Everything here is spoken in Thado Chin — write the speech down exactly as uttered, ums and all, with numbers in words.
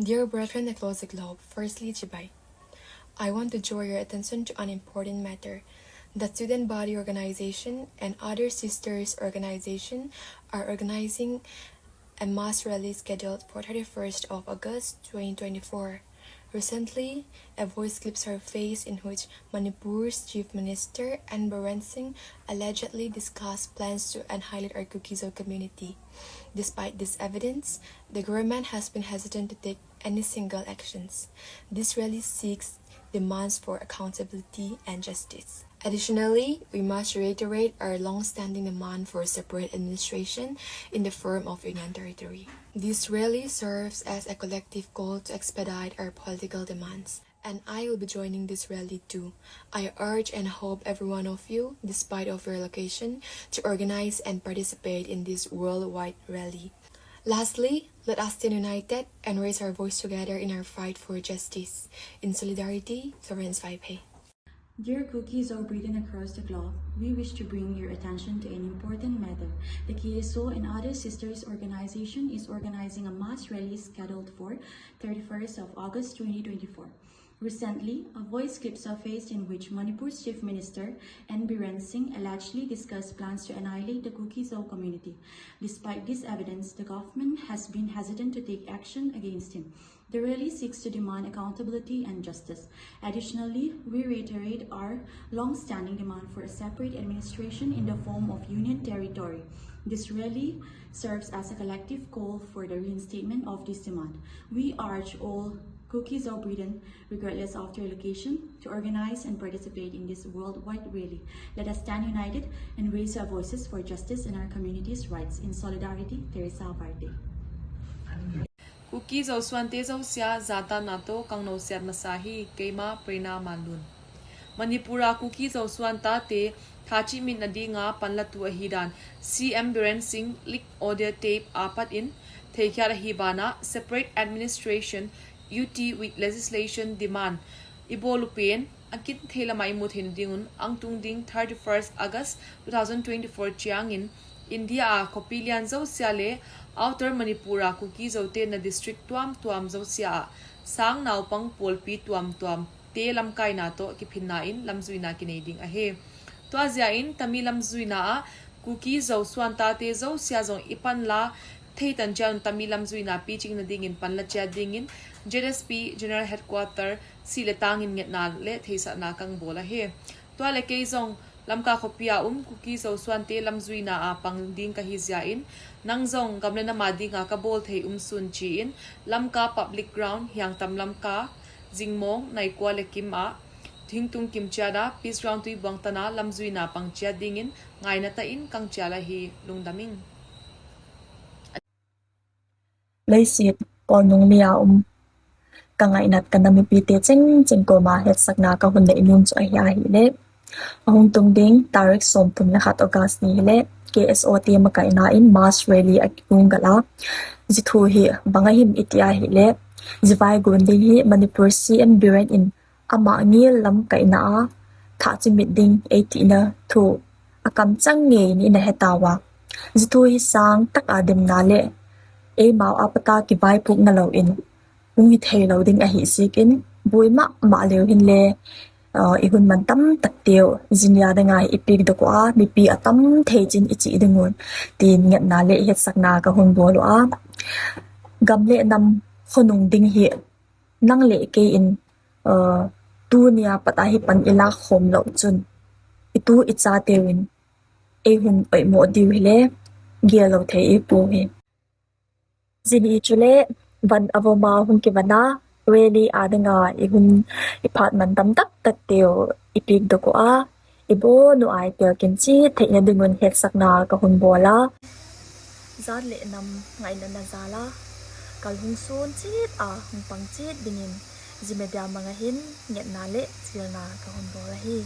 Dear brethren across the globe, firstly, chibai. I want to draw your attention to an important matter. The student body organization and other sisters organization are organizing a mass rally scheduled for thirty-first of August twenty twenty-four. Recently, a voice clip surfaced in which Manipur's Chief Minister N Biren Singh allegedly discussed plans to annihilate our Kuki-Zo community. Despite this evidence, the government has been hesitant to take any single actions. This rally seeks demands for accountability and justice. Additionally, we must reiterate our long-standing demand for a separate administration in the form of Union Territory. This rally serves as a collective call to expedite our political demands, and I will be joining this rally too. I urge and hope every one of you, despite of your location, to organize and participate in this worldwide rally. Lastly, let us stand united and raise our voice together in our fight for justice. In solidarity, Florence Vaiphei. Dear Kuki-Zo brethren across the globe, we wish to bring your attention to an important matter. The K S O and other sisters organization is organizing a mass rally scheduled for thirty-first of August twenty twenty-four. Recently, a voice clip surfaced in which Manipur's Chief Minister N Biren Singh allegedly discussed plans to annihilate the Kuki-Zo community. Despite this evidence, the government has been hesitant to take action against him. The rally seeks to demand accountability and justice. Additionally, we reiterate our long-standing demand for a separate administration in the form of Union Territory. This rally serves as a collective call for the reinstatement of this demand. We urge all Kuki-Zo brethren, regardless of their location, to organize and participate in this worldwide rally. Let us stand united and raise our voices for justice and our community's rights. In solidarity, Teresa Vaiphei. Kuki-Zo suante jousea jatana toh kangnou siat masa hi, keima Prerna Manlun. Manipur a Kuki-Zo suante thachimitna dinga panlatu ahidan C M Biren Singh leaked audio tape apat in theikhiat ahi bana separate administration, U T with legislation demand ibol upen, akithei lama imu theina dingun, angtung ding thirty-first August two thousand twenty-four chiangin, India a khopi lian jousea le Outer Manipur a Kuki-Zo tena district tuamtuam jousea a sang naupang polpi tuamtuam te lamkaina toh kiphinna in lamjuina kinei ding ahi. Tua jeh in tami lamjuina a Kuki-Zo suante jousea jong ipanla theitan chian tami lamjuina pichingna dingin panla chia dingin Z S P General Headquarter sih le tangin ngetna le theisahna kangbol ahi. Tua le kei jong Lamka khopi a um Kuki-Zo suante lamjuina a pang ding kahi jeh in, nang jong gam le nam a dinga kabol thei umsun chi in, Lamka Public Ground, Hiangtam Lamka, Jingmong, Naikua le Kim a, Thingtung Kimchiat a, Peace Ground Tuibuong tana lamjuina pang chia dingin, ngaina tah in kangchial ahi. Lungdam ing. Leiset kolnung lia um kangainat kanam mipite chengcheng koma hetsakna kahung nei nom chu ahi ahile, ahung tung ding tarik somthum le khat August ni hile, K S O te makaina in mass rally akigong gal a, hiche thu hi bang ahim iti ahile, hiche vai gon ding hi Manipur C M Biren in ama ngel lamkaina a thachimit ding eitina thu akamchang ngei ni nahe tauva. Hiche thu hi sangtah a demna le eimau a pat a kivaipohna lou in hung hithei lou ding ahi jeh in, boi mama leu hin le, uh, ihun man tamtah teu, hiche nia dinga hi ipeh doh uva, mipi atam thei chan iche ding un, tin ngetna le hetsakna kahung bol uva. Gam le nam khonung ding hi nang le kei in, uh, tunia pat a hi pan ilah khom lou chun, itu icha teuvin eihung oimo diu hile, gel lou thei ipouve. Hiche ni chule, van avom a hung kivon a, rally a dinga ihun iphat man tamtah tah teu ipeh doh uva, ibon u ahi tel kin chet theina ding un hetsakna kahung bol a. Jat le nam ngaina na jal a, kal hung sun chet a hung pang chet dingin, hiche media manga hin ngetna le chilna kahung bol ahi.